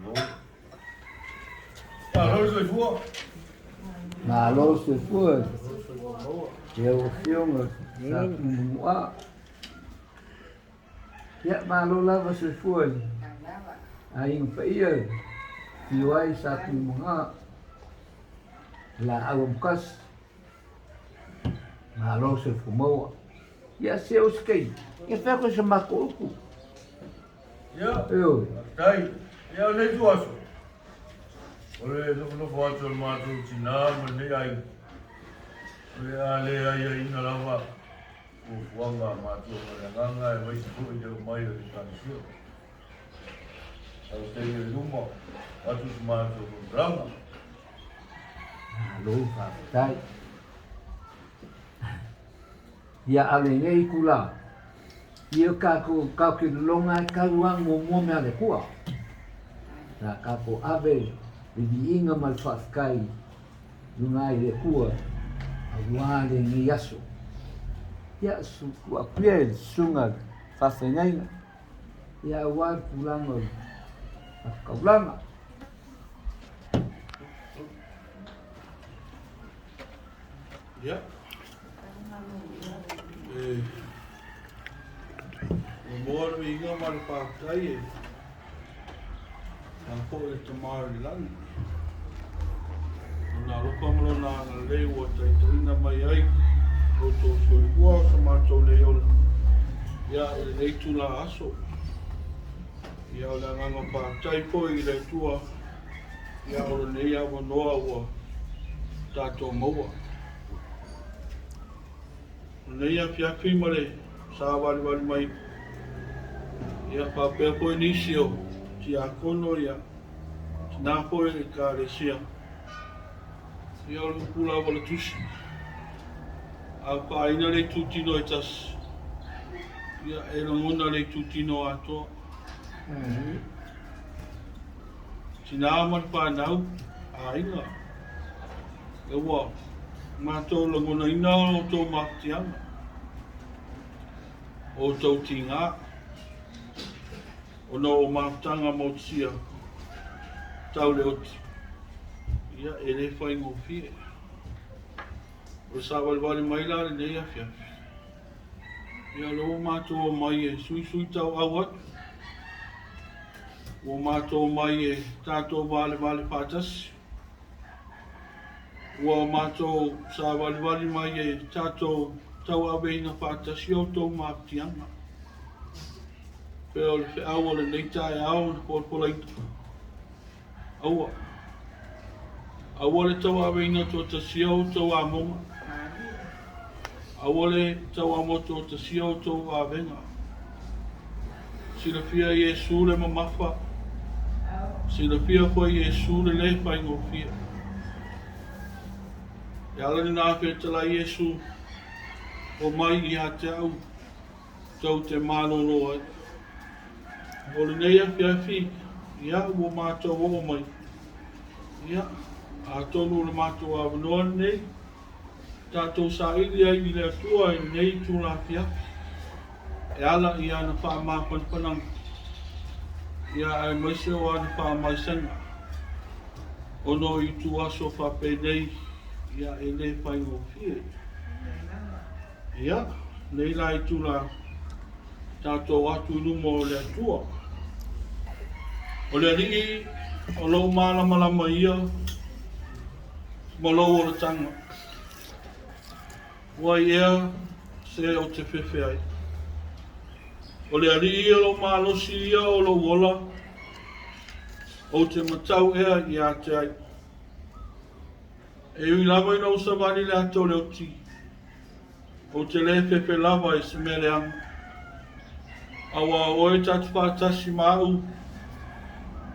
Maua. Malo le soifua. Malo le soifua i lau Afioga Sa Tuimanua. Ia, malo lava soifua i aiga paia e afio ai Sa Tuimanua, Laau Amokasi. Malo soifua maua. Ia, se o se taimi, ia fai atu se matou upu. Ia, Ioe. faafetai. Ia, o lenei ituaso, o le nofonofo atu o le matou tinā ma lenei aiga, o le a le aiaiina lava fuafuaga a matua ma le agaga aemaise foi le omai o le Ekalesia. Sau se taimi i luma, avatu se matou faamatalaga. Malo faafetai. Ia a lenei itula, ia tatou tatou te lologa ai talu lava muamua mea a le Atua. Sa tatou ave le viiga ma le faafetai i luga ai le Atua aua lenei aso. Ia su tuu atu ia i le susuga i le faafeagaiga, ia aua le tulaga o le taulaga. Ia. E muamua le viiga ma le faafetai e faafoi i le Tama i le lagi. Lona alofa ma lona agalelei ua taitaiina mai ai lo outou soifua o sa matou nei ola. Ia, i lenei itula aso. Ia, o le agaga faafetai foi i le Atua, ia, o lenei avanoa ua tatou maua. O lenei afiafi ma le savalivali mai, ia, faapea foi nisi o tiakono, ia, tina foi o le Ekalesia. Ia, o le upu lava o le Tusi, a faaina le itutino e tasi, ia, e lagona le itutino atoa. Tina ma le fanau, aiga, e ua matou lagonaina o outou mafatiaga, o outou tiga, ona o mafutaga motusia tau le oti, ia, e le faigofie. O le savalivali mai la lenei afiafi, ia o lea ua matou omai e suisui tauau atu, ua matou omai e tatou valevale faatasi, ua matou savalivali mai e tatou tauaveina faatasi outou mafatiaga. Pei o le feau o lenei taeao na polapolaina. Aua. Aua le tauaveina toatasia outou amoga. Aua le tauamo toatasia outou avega. Silafia e Iesu le mamafa. Silafia foi e Iesu le lē faigofie. E ala lena fetalai Iesu, Omai ia te au, tou te malolo ai. O lenei afiafi, ia, ua matou oo mai, ia, atonu o le matou avanoa lenei, tatou saili ai i le Atua i lenei itula afiafi, e ala i ana faamafanafanaga, ia, aemaise o ana faamaisega, ona o ituaso faapenei, ia, e le faigofie. Ia, nei la itula tatou atu i luma o le Atua. O le Alii o lou malamalama ia ma lou olataga. Ua ai ea se ou te fefe ai. O le Alii o lou malosi ia o lou ola, ou te matau ea ia te ai. E ui lava ina ou savali le ata o le oti, ou te lē fefe lava i se mea leaga. Aua o oe ta te faatasi ma au,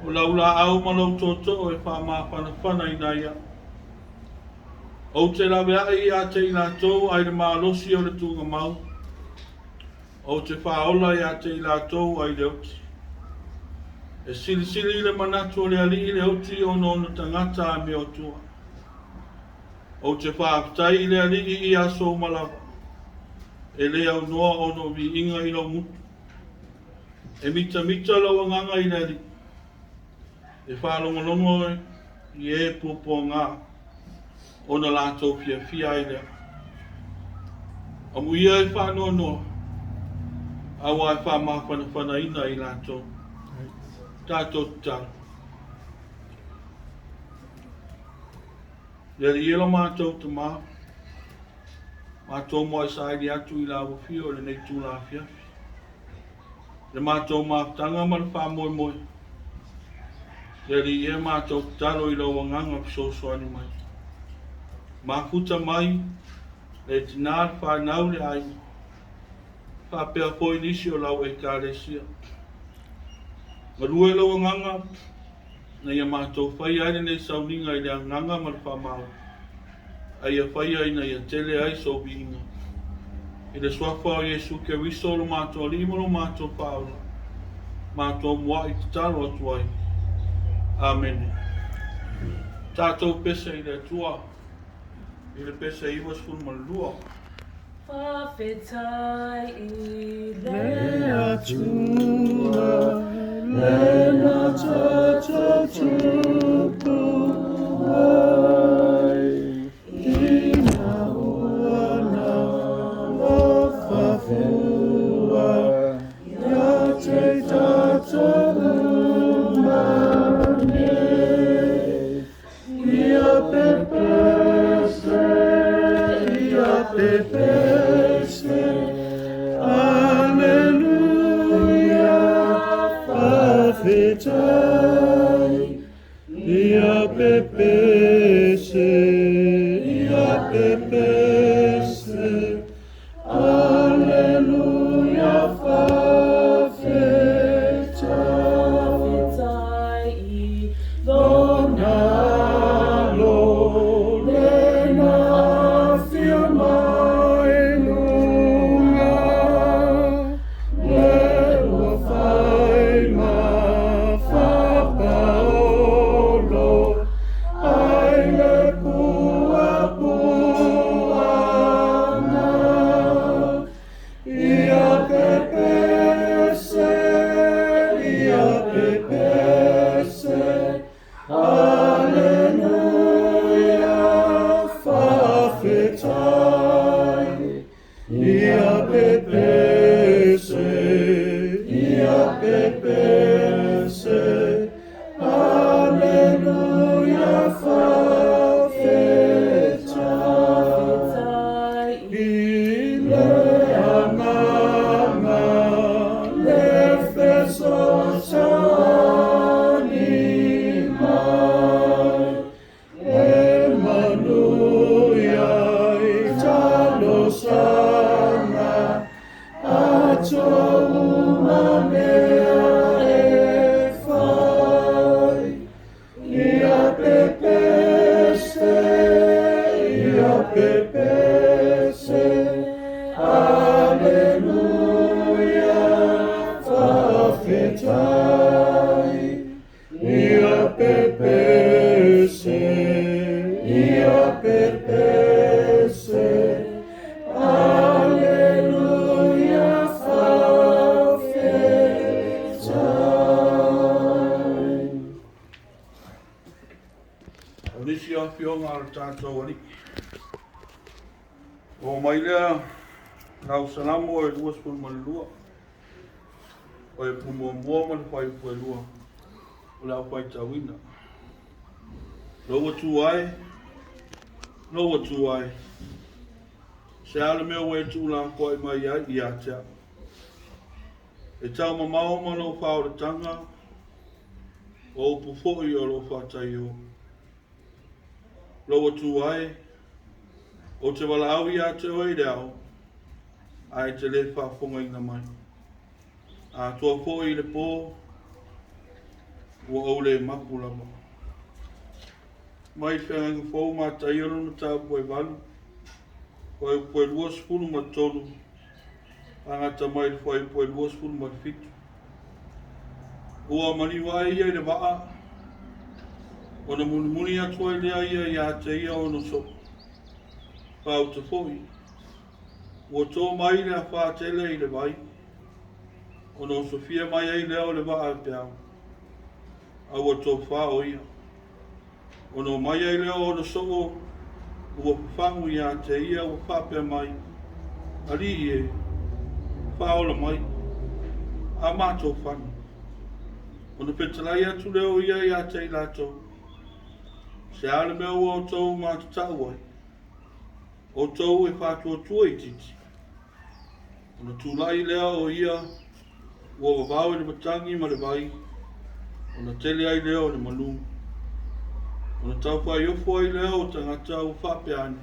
o lau laau ma lou tootoo e faamafanafana ina ia. Ou te laveai ia te i latou ai le malosi o le tuugamau, ou te faaola ia te i latou ai le oti. E silisili le manatu o le Alii le oti ona ona tagata amiotua. Ou te faafetai i le Alii i aso uma lava, e le aunoa ona o viiga i lou gutu. E mitamita lou agaga i le Alii. E faalogologo i e puapuaga ona latou fiafia ai lea. Amuia e faanoanoa, aua e faamafanafanaina i latou. Tatou tatalo. Le Alii e lo matou Tama, matou muai saili atu i lau afio i lenei itula afiafi. Le matou mafutaga ma le faamoemoe, Le Alii e, matou tatalo i lou Agaga fesoasoani mai. Mafuta mai le tina, le fanau, le aiga, faapea foi nisi o lau Ekalesia. Galue lou Agaga ina ia matou faia ai lenei sauniga i le agaga ma le faamaoni, a ia faia ina ia tele ai sou viiga. I le Suafa o Iesu Keriso lo matou Alii ma lo matou Faaola, matou mua'i tatalo atu ai. Amene. Tatou pese i le Atua i le pese 92. Faafetai i le Atua lena tatou tupu ai ina ua nalofafua ia te tatou uma nei. Ia pepese, ia pepese, Aleluia, faafetai. Ia pepese, ia pepese, Aleluia, faafetai. Faafetai i Lona Alo lena afio mai luga, le ua fai ma faapaolo ai le puapuaga. Ia pepese, ia pepese, Aleluia, faafetai. Ia pepese, ia pepese, Aleluia, faafetai. Faafetai I le Agaga le fesoasoani mai, e manuia i talosaga atoa uma mea e fai. Ia pepese, ia pepese, Aleluia, faafetai. Ia pepese, ia pepese, Aleluia, faafetai. O nisi o afioga a le tatou Alii. Oo mai lea lau Salamo e 22, fuaiupu muamua ma le fuaiupu e lua o le a ou faitauina. Lou Atua e, lou Atua e, se a le mea ua e tuulafoai mai ai ia te au? E taumamao ma lou faaolataga, o upu foi o lou faataio. Lou Atua e, ou te valaau ia te oe i le ao, ae e te le faafofogaina mai. Atoa foi i le po, ua ou le mapu lava. Mai le Feagaiga Fou, Mataio lona mataupu e 8, fuaiupu e 23, agata mai le fuaiupu e 27. Ua maliu ae ia i le vaa, ona mulimuli atu ai lea ia ia te ia ona soo. Faauta foi, ua to mai le afā tele i le vai, ona osofia mai ai lea o le vaa e peau. A ua tofa o ia. Ona omai ai lea o ona soo ua fafagu ia te ia ua faapea mai, Alii e, faaola mai, a matou fana. Ona fetalai atu lea o ia ia te i latou, Se a le mea ua outou matatau ai, outou e faatuatua itiiti? Ona tulai lea o ia ua vavao i le matagi ma le vai, ona tele ai lea o le malū. Ona taufaaiofo ai lea o tagata ua faapea ane,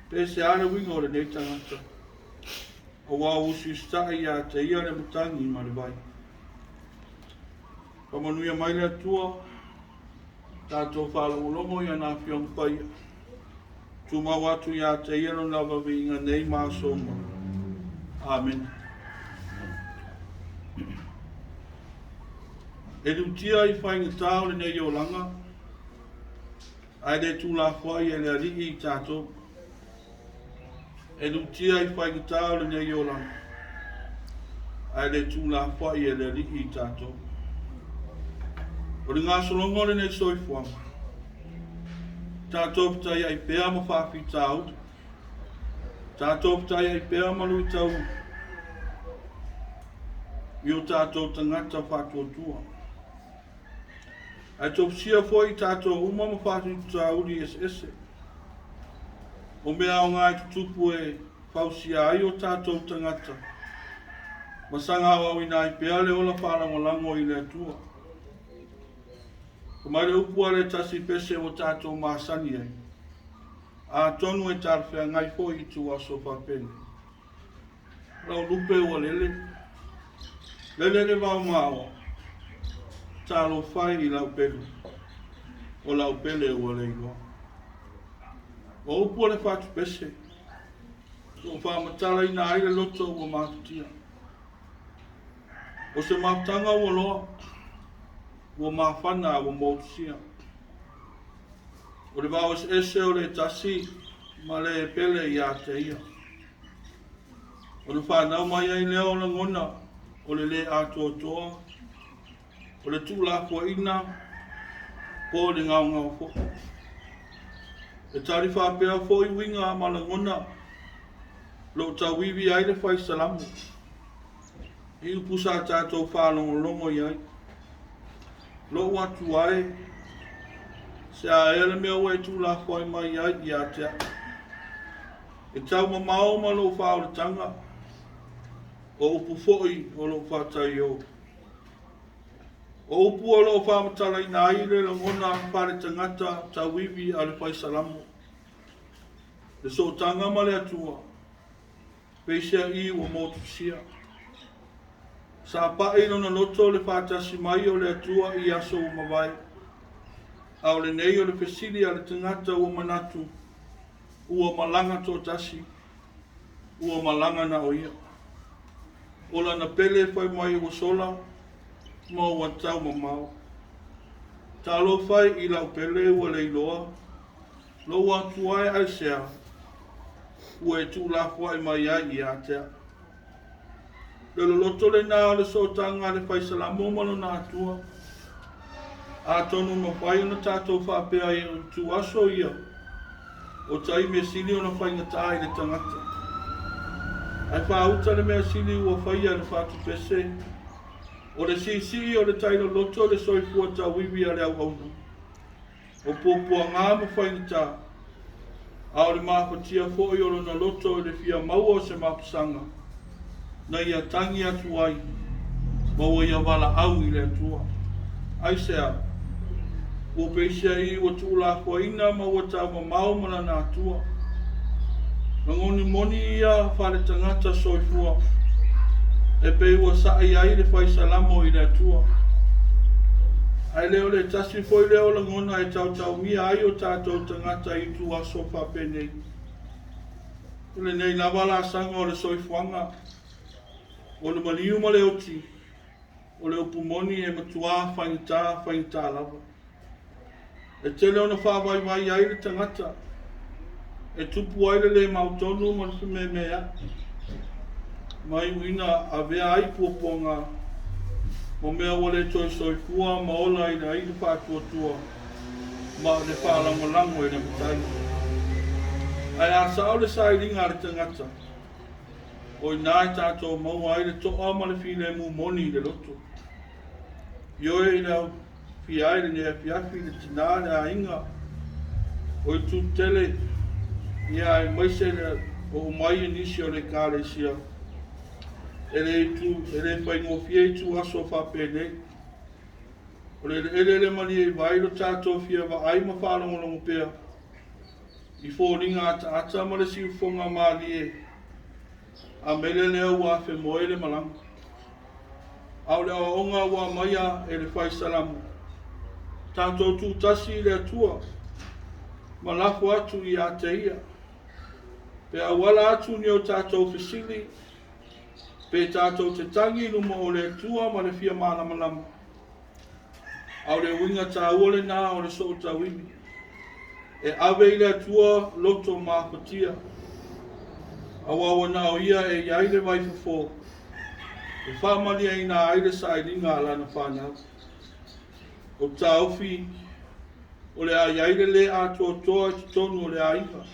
Pe se a le uiga o lenei tagata, auā ua usiusitai ia te ia le matagi ma le vai. Faamanuia mai le Atua, tatou faalogologo i ana Afioga Paia. Tumau atu ia te ia lona lava viiga nei ma aso uma. Amene. E lutia i faigata o lenei olaga, ae le tuulafoai e le Alii i tatou. E lutia i faigata o lenei olaga, ae le tuulafoai e le Alii i tatou. O le gasologa o lenei soifuaga, tatou fetaiai pea ma faafitauli, tatou fetaiai pea ma luitau i o tatou tagata faatuatua. Ae tofusia foi i tatou uma ma faafitauli eseese. O mea aoga e tutupu e fausia ai o tatou tagata ma saga aoaoina ai pea le ola faalagolago i le Atua. Fai mai le upu a le tasi pese ua tatou masani ai, atonu e talafeagai foi i ituaso faapenei. Lau lupe ua lele, lele le vao maoa, talofa e i lau pele, o lau pele ua le iloa. O upu a le fatupese, ua faamatalaina ai le loto ua mafatia. O se mafutaga ua loa, ua mafana a ua motusia. O le vao eseese o le tasi ma le pele ia te ia. Ona fanau mai ai lea o lagona o le lē atoatoa, o le tuulafoaiina po o le gaogao foi. E tali faapea foi uiga ma lagona lo o tauivi ai le fai salamo i upu sa tatou faalogologo i ai. Lou atu ai, se a ea le mea ua e tuulafoai mai ai ia te au. E taumamao ma lou faaolataga, o upu foi o lou faataiō. O upu o lo o faamatalaina ai le lagona faaletagata tauivi a le fai salamo, le sootaga ma le Atua, peiseai ua motusia. Sa pai lona loto le faatasi mai o le Atua i aso ua mavae, a o lenei o le fesili a le tagata ua manatu ua malaga toatasi, ua malaga na o ia. O lana pele fai mai ua sola ma ua taumamao. Talofa e i lau pele ua le iloa, lou Atua e aisea ua e tuulafoai mai ai ia te au. Le loloto lena o le sootaga a le fai salamo ma lona Atua. Atonu mafai ona tatou faapea i ituaso ia o taimi e sili ona faigata i le tagata. Ae faauta le mea sili ua faia e le fatupese, o le siisii o le tai loloto i le soifua tauivi a le auauna. O puapuaga ma faigata, a o le mafatia foi o lona loto i le fia maua o se mapusaga, na ia tagi atu ai ma ua ia valaau i le Atua. Aisea? Ua peiseai ua tuulafoaiina ma ua taumamao ma lana Atua. Lagoni moni ia faaletagata soifua, e pei ua sa'i ai le fai salamo i le Atua. Ae le o le tasi foi lea o lagona e tautaumia ai o tatou tagata i ituaso faapenei. O lenei lava laasaga o le soifuaga, o le maliu ma le oti, o le upu moni e matuā faigata faigata lava. E tele ona faavaivai ai le tagata, e tupu ai le lē mautonu ma le fememea'i, ma iuina avea ai puapuaga. Ma mea ua le toe soifua ma ola i le aiga faatuatua ma le faalagolago i le matai. Ae a sao le sailiga a le tagata, o i ina e tatou maua ai le toa ma le filemu moni i le loto. Ioe i le aofia ai lenei afiafi le tina, le aiga, o itu tele, ia aemaise le oo mai e nisi o le Ekalesia. E le itu, e le faigofie itu aso faapenei. O le eleele le malie i vai lo tatou fia vaai ma faalogologo pea i foliga ataata ma le siufofoga malie a mele lea ua afemoe le malaga. A o le aoaoga ua aumaia e le fai salamo, tatou tuutasi i le Atua ma lafo atu ia te Ia. Pe auala atu ni o tatou fesili, pe tatou te tagi i luma o le Atua ma le fia malamalama. A o le uiga taua lena o le sootauivi, e ave i le Atua loto mafatia, aua ua na o Ia e i ai le vaifofo e faamalieina ai le sailiga a Lana fanau. O taofi o le a i ai le lē atoatoa i totonu o le aiga,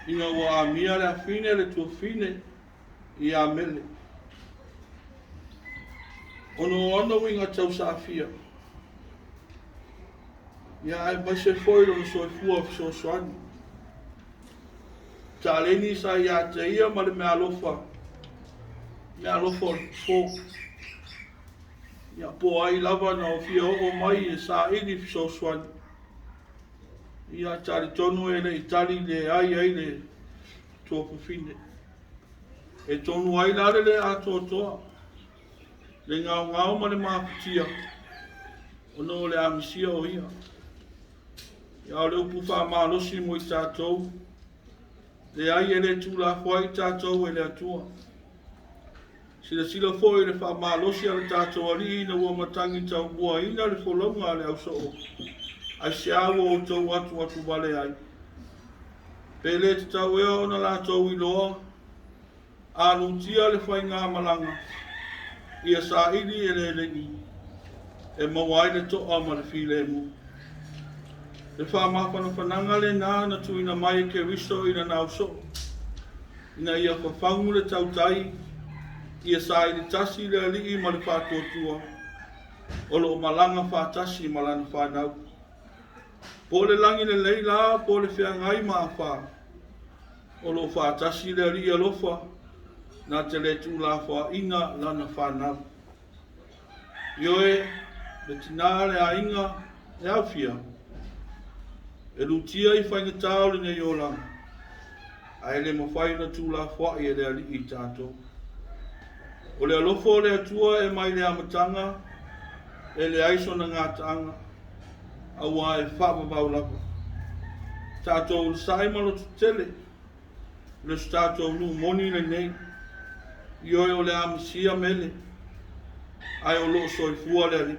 ina ua amia le afine le tuafafine ia Mele. Ona o ana uiga tausaafia, ia aemaise foi lona soifua fesoasoani. Taleni sa ia te ia ma le meaalofa, meaalofa o le fofo. Ia po ai lava na fia oo mai e saili fesoasoani. Ia talitonu e le i tali leai ai le tuafafine. E tonu ai la le le atoatoa, le gaogao ma le mafatia, ona o le amisia o ia. Ia o le upu faamalosi mo i tatou, leai e le tuulafoai tatou e le Atua. Silasila foi i le faamalosi a le tatou Alii ina ua matagi taumuaina le folauga a le ausoo, aisea ua outou atuatuvale ai? Pe le tatau ea ona latou iloa, a lutia le faigamalaga, ia saili e le Alii e maua ai le toa ma le filemu. Le faamafanafanaga lena na tuuina mai e Keriso i lana ausoo, ina ia fafagu le tautai, ia saili tasi le Alii ma le faatuatua, o lo o malaga faatasi ma lana fanau. Po o le lagi lelei la, po o le feagai ma afa, o lo o faatasi le Alii alofa, na te le tuulafoaiina lana fanau. Ioe, le tina, le aiga, le aofia, e lutia i faigata o lenei olaga, ae le mafai ona tuulafoai e le Alii i tatou. O le alofa o le Atua e mai le amataga, e leai sona gataaga, aua e faavavau lava. Tatou onosai ma lototele, le so tatou nuu moni lenei, ioe o le a misia mele, ae o lo o soifua le Alii.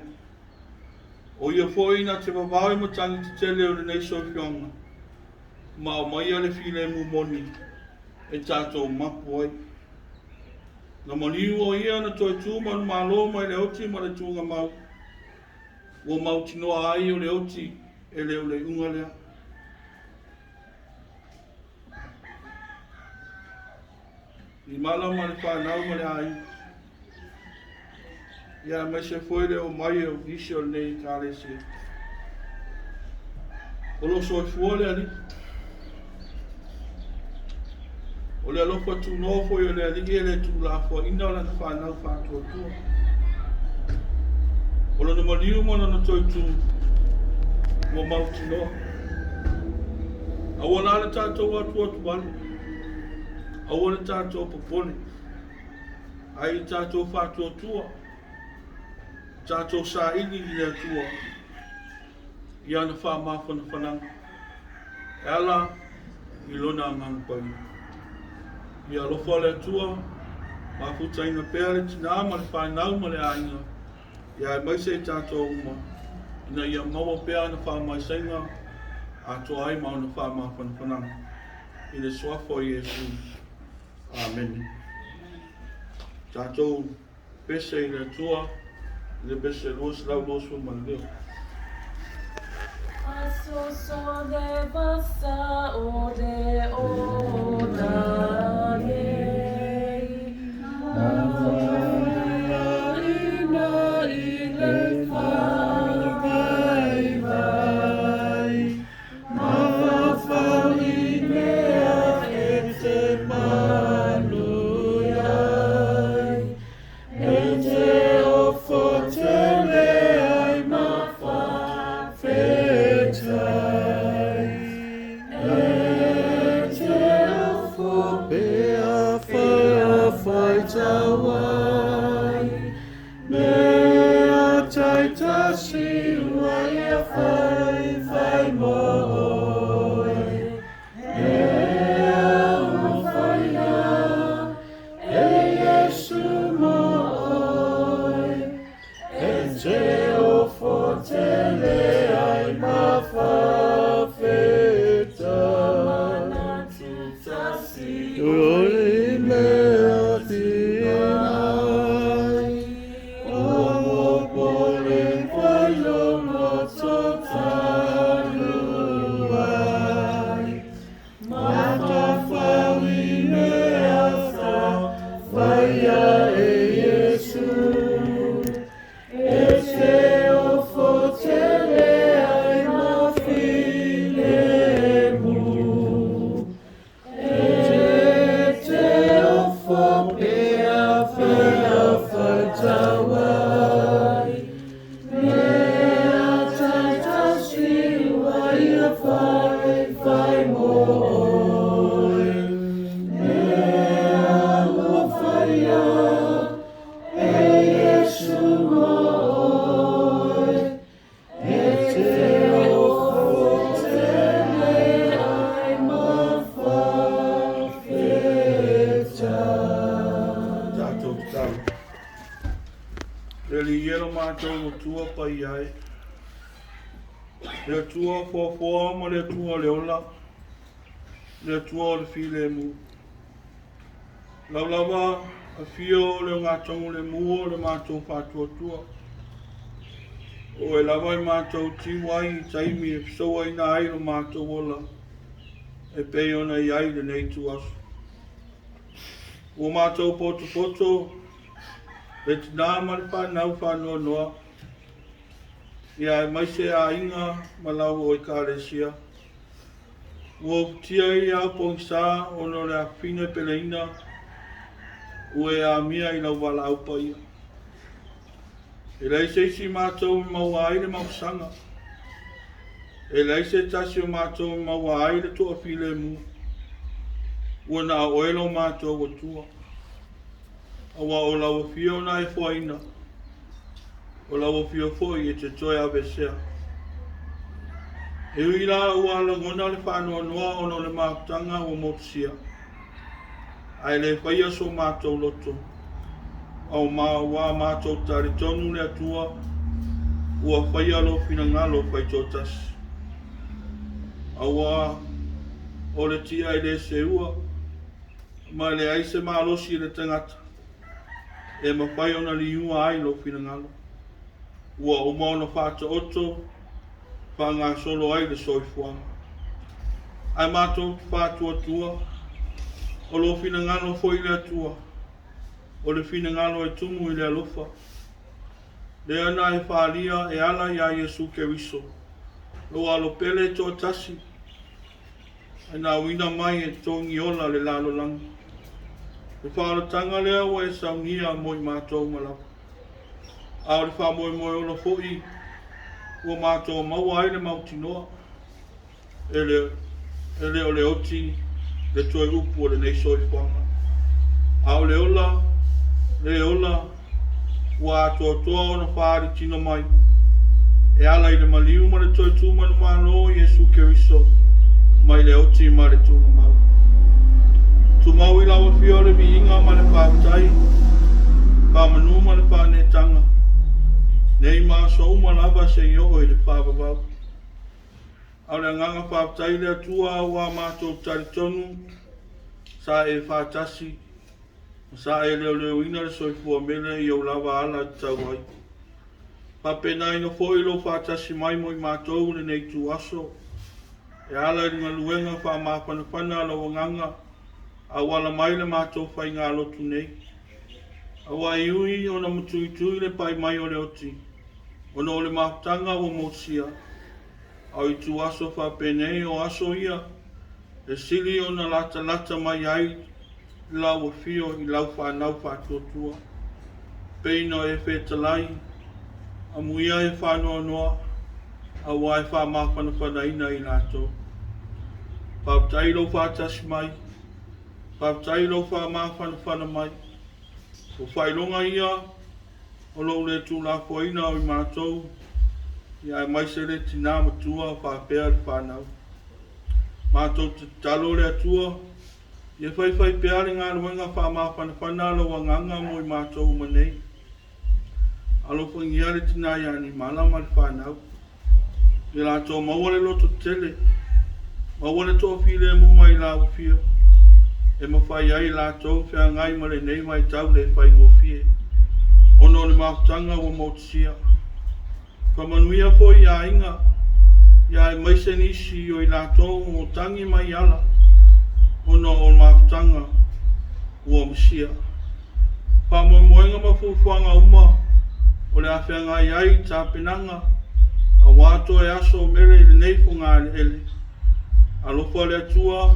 O ia foi na te vavao i matagi tetele o lenei soifuaga, ma aumaia le filemu moni e tatou mapu ai. Na maliu o ia na toe tu manumalo mai le oti ma le tugamau, ua mautinoa ai o le oti e le o le iuga lea. Limala ma le fanau ma le aiga. Ia aemaise foi le oo mai o nisi o lenei Ekalesia. O lo o soifua le Alii. O le alofa tunoa foi o le Alii e le tuulafoaiina o lana fanau faatuatua. O lona maliu ma lona toitu ua mautinoa. Aua la le tatou atuatuvale, aua le tatou popole, ae i tatou faatuatua, tatou saili i le Atua i ana faamafanafanaga e ala i Lona Agaga Paia. Ia alofa le Atua, mafutaina pea le tina ma le fanau ma le aiga, ia aemaise i tatou uma, ina ia maua pea ana faamaisaiga atoa ai ma ona faamafanafanaga. I le Suafa o Iesu. Amene. Tatou pese i le Atua. I le pese 222. Aso le vasa o le ola nei, Ina i le Vaivai, mafafau i mea e te malu ai, E te ofo tele ai ma fa'afetai. E te ofo pea fa'afaitau ai, Mea taitasi ua ia faifai mo oe. E alofa ia, e Iesu mo oe, E te ofo tele ai ma fa'afetai. Manatu tasi O i mea tinai, O popole fai lo loto talu ai, Matafau i mea sa faia e Iesu, E te ofo tele ai ma filemu. E te ofo pea pea faitau ai, Mea taitasi ua ia faifai mo oe. E alofa ia, e Iesu mo oe, E te ofo tele ai ma fa'afetai. Tatou tatalo. Le Alii e lo matou Atua paia e, le Atua foafoa ma le Atua o le ola, le Atua o le filemu. Lau lava afio o le ogatogulemu o le matou faatuatua. O oe lava e matou tiu ai i taimi e fesouaina ai lo matou ola e pei ona i ai lenei ituaso. Ua matou potopoto le tinā ma le fanau faanoanoa, ia aemaise aiga ma lau Ekalesia. Ua ufitia i le ao pogisa ona o le afafine peleina ua e amia i lau valaau paia. E leai se isi matou e maua ai le mafusaga, e leai se tasi o matou e maua ai le toafilemu, ua na o oe lo matou Atua. Aua o lau afio na e foaina, o lau afio foi e te toe aveesea. E ui la ua lagona le faanoanoa ona o le mafutaga ua motusia, ae le faia so matou loto, ua matou talitonu le Atua ua faia lou finagalo faitoatasi. Aua o le tia e le seua, ma e leai se malosi i le tagata e mafai ona liua ai lou finagalo. Ua uma ona faataoto faagasolo ai le soifuaga. Ae matou te faatuatua, o lou finagalo foi le Atua, o le finagalo e tumu i le alofa, lea na e faaalia e ala iā Iesu Keriso, lou Alo pele e toatasi, ae na auina mai e togi ola le lalolagi. Le faaolataga lea ua e saunia mo i matou uma lava. A o le faamoemoe ola foi ua matou maua ai le mautinoa, e le o le oti le toe upu o lenei soifuaga, a o le ola le ola ua atoatoa ona faaali tino mai e ala i le maliu ma le toe tu manumalo o Iesu Keriso mai le oti ma le tuugamau. Tumau i lau afio le viiga ma le faafetai, faamanu ma le faaneetaga, nei ma aso uma lava seia oo i le faavavau. A o le agaga faafetai i le Atua ua matou talitonu sa e faatasi ma sa e leoleoina le soifua mele i ou lava ala tatau ai. Faapenaina foi lou faatasi mai mo i matou i lenei ituaso, e ala i le galuega faamafanafana a lau Agaga auala mai le matou faigalotu nei. Aua e ui ona matuitui le pai mai o le oti, ona o le mafutaga ua mosia, a o ituaso faapenei o aso ia e sili ona latalata mai ai lau afio i lau fanau faatuatua. Pei ona e fetalai, amuia e faanoanoa, aua e faamafanafanaina i latou. Faafetai i lou faatasi mai, faafetai i lou faamafanafana mai. O faailoga ia o lou le tuulafoaiina o i matou, ia aemaise le tinā matua faapea le fanau. Matou te tatalo le Atua, ia faifai pea le galuega faamafanafana a lou Agaga mo i matou uma nei. Alofagia le tinā ia Nimala ma le fanau. Ia latou maua le loto tele, maua le toafilemu mai lau afio, e mafai ai latou feagai ma lenei vaitau le faigofie, ona o le mafutaga ua motusia. Faamanuia foi i aiga, ia aemaise nisi o i latou ua tagi mai ala, ona o mafutaga ua misia. Faamoemoega ma fuafuaga uma o le a feagai ai i tapenaga aua toe aso o mele i lenei fogaeleele. Alofa le Atua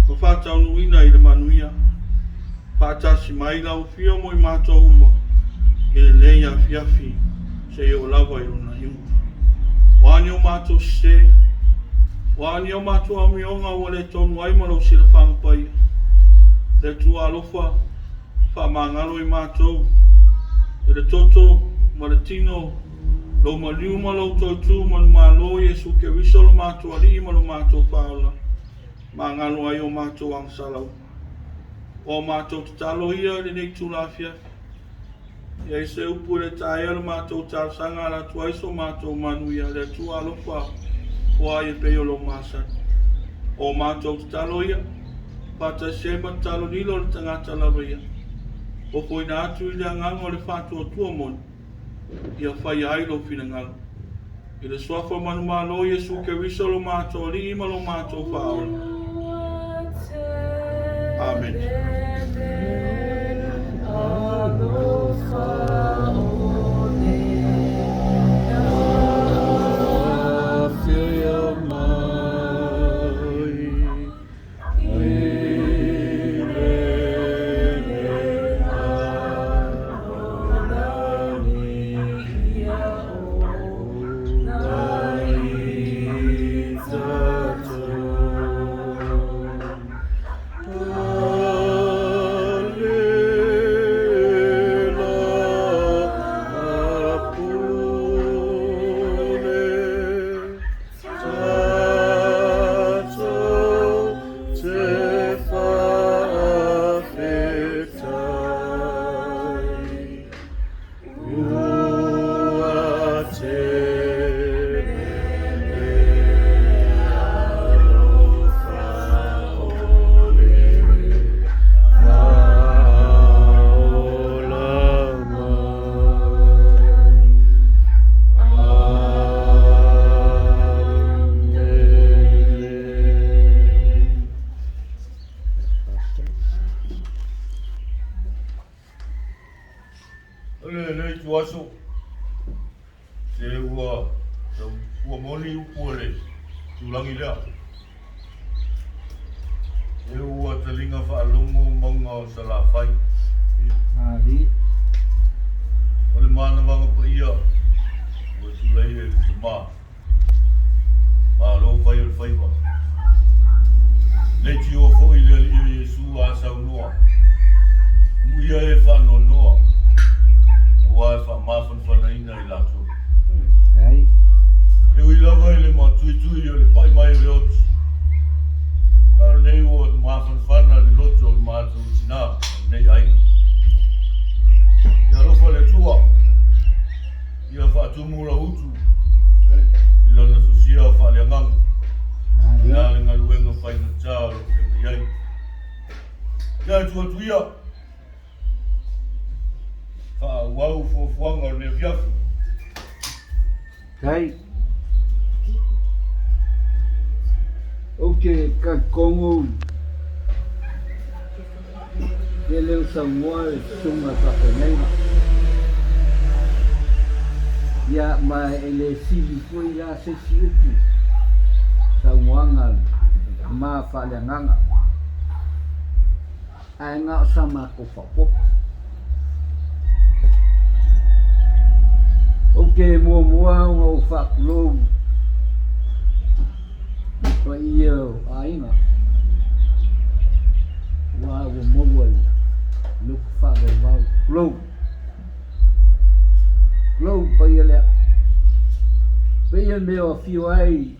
ma faataunuuina i le manuia. Faatasi mai lau afio mo i matou uma i lenei afiafi seia oo lava i lona iuga. O a ni o matou sese, o a ni o matou amioga ua le tonu ai ma lou silafaga paia, le Atua alofa, faamagalo i matou i le toto ma le tino, lou maliu ma lou toitū manumalo, Iesu Keriso lo matou Alii ma lo matou Faaola, magalo ai o matou agasala uma. O a matou tatalo ia i lenei itula afiafi, ia i se upu e le taea le matou talosaga ala atu ai so matou manuia, le Atua alofa, o ai e pei o lou masani. O matou tatalo ia, faatasi ai ma tatalo lilo le tagata lava ia, ofoina atu i le agaga o le faatuatua moni, ia faia ai lou finagalo. I le suafa manumalo Iesu Keriso lo matou Alii ma lo matou Faaola. Amene. O lenei ituaso, se ua ua moni upu o le tulagi lea. Se ua taliga faalogo mauga o Salafai. O le manavaga paia ua tulai e le tama. Malo fai o le faiva. Leitioa foi le Alii o Iesu a saunoa. Amuia e faanoanoa, aua e faamafanafanaina i latou. E ui lava i le matuitui o le pai mai o le oti, a o lenei ua mafanafana le loto o le matou tinā ma lenei aiga. Ia alofa le Atua, ia faatumu lau utu i lana sosia faaleagaga, o le a le galuega faigata o lo o feagai ai. Ia e tuu atu ia, faaauau fuafuaga o lenei afiafi. Tai. Ou te talitonu e le o saunoa le susuga faafeagaiga. Ia, ma e le sili foi la se isi upu saunoaga a le tama faaleagaga, ae na o sa matou faaopoopo. Ou te muamua ona ou faatulou i le paia o aiga, aua ua maua i loto faavauvau. Tulou! Tulou le paia lea. Paia mea o afio ai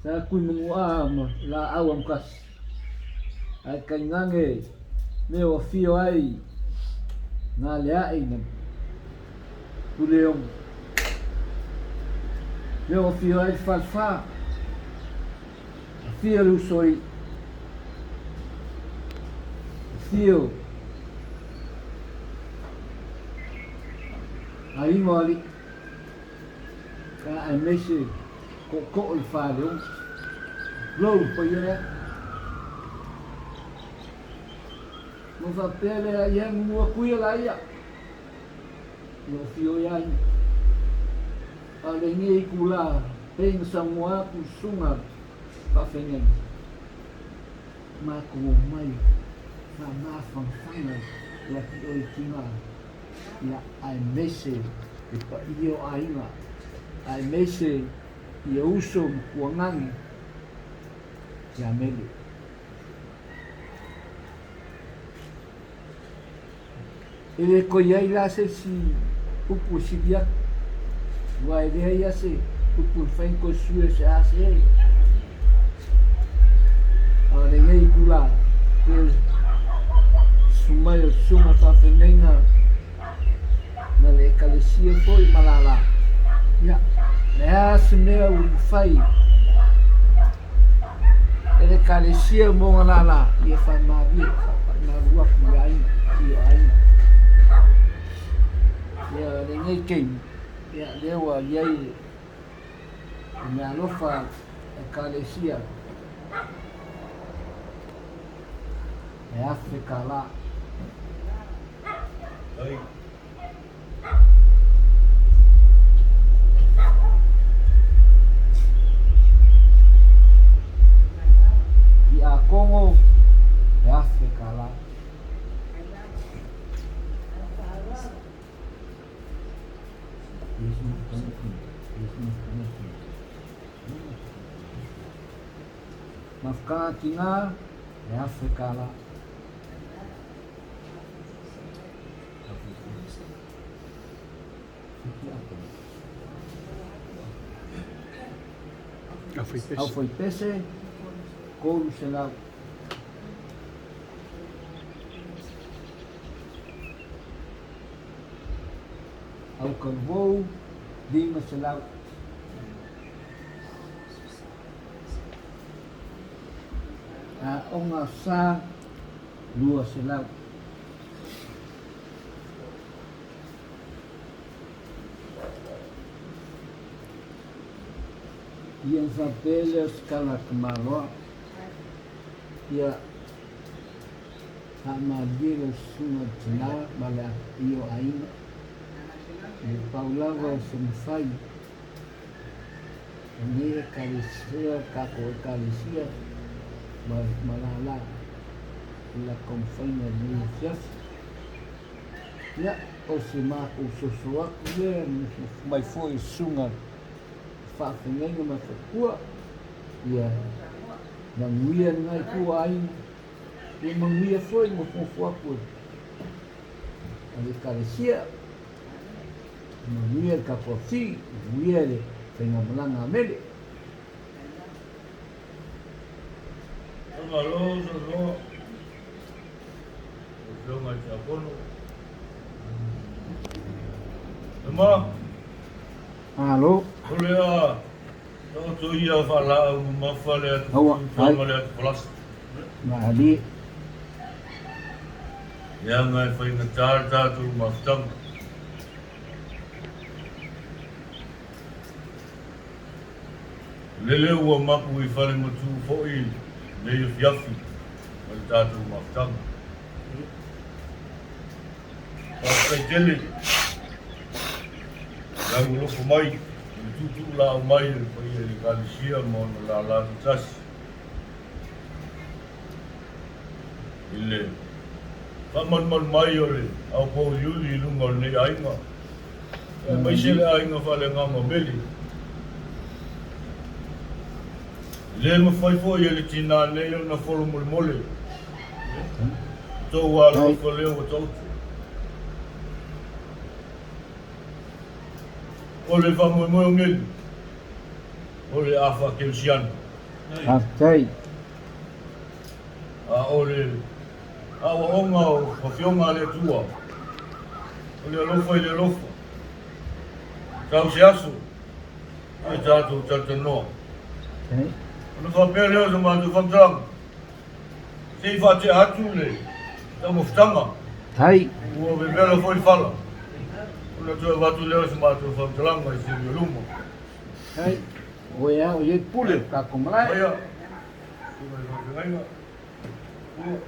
Sa Tuimanu'a ma laau amotasi, ae tainane mea o afio ai Galea'i ma Puleono. Mea o afio ai le Falefa, afio le Usoalii, afio Aiga o Alii, aemaise tootoo o le Faleono. Tulou le paia lea. Ma faapea lea, ia nunu atu ia la ia. Ia afio ia ia. A o lenei itula, pei na saunoa atu i susuga faafeagaiga. Matou omai faamafanafana ia te oe tina, ia aemaise le paia o aiga, aemaise ia uso ma tuagane ia Mele. E le toe i ai la se isi upu e sili atu, aua e leai lava se upu e mafai ona toe suia se a se e. A o lenei itula, pei o le susu mai o le susuga faafeagaiga ma le Ekalesia foi ma lala, ia, o le a se mea ua mafai e le Ekalesia ma ona lala, ia faamalie, faamalu atu i aiga, i o aiga. Ia, lenei taimi, ia, lea ua i ai le meaalofa a Ekalesia e $1,000. Ai. Tiakono e $1,000. Mafukana tina e $1,000. Aufaipese, 300. Aukaluvou, 500. Aoga Sa, 200. Ia ona faapea lea o se tala a Tamaloa, ia faamalie lau susuga i le tina ma le paia o aiga, ia pau lava o se mafai o lenei Ekalesia, tatou Ekalesia ma lala i la taumafaiga i lenei afiafi. Ia, o se matou soso atu lea, mai foi i susuga faafeagaiga ma faletua, ia manuia lena itu o aiga, ia manuia foi le nofonofo atu a le Ekalesia, manuia le tatou afii, manuia le faigamalaga a mele. Faamalo saunoa lau Afioga i le Tiakono. Tama. Malo. O le a taoto ia faalaau mamafa le atu Aua, Tufa ma le atu Palasi. Malie. Leaga e faigata le tatou mafutaga. Lele ua mapu i fale matu foi lenei afiafi ma le tatou mafutaga. Faafetai tele i lau alofa mai i le tuutuulaau mai o le paia i le Ekalesia ma ona lala taitasi i le faamalumalu mai o le aupōuliuli i luga o lenei aiga, aemaise le aiga faaleagaga o Meli. E le mafai foi e le tinā nei ona folo molemole tou alolofa lea ua taoto. O le faamoemoe o Meli, o le a faakerisiano. Faafetai. A o le aoaoga o Afioga a le Atua, o le alofa i le alofa. Tau se aso, ia tatou talatalanoa. Ona faapea lea o se matou faamatalaga, se i faatea atu le taumafataga, ua vevela foi le fala, ona toe avatu lea o se matou faamatalaga i se taimi o luma. O e au i pule, tatou malae. Maia, susuga i le faafeagaiga, ua.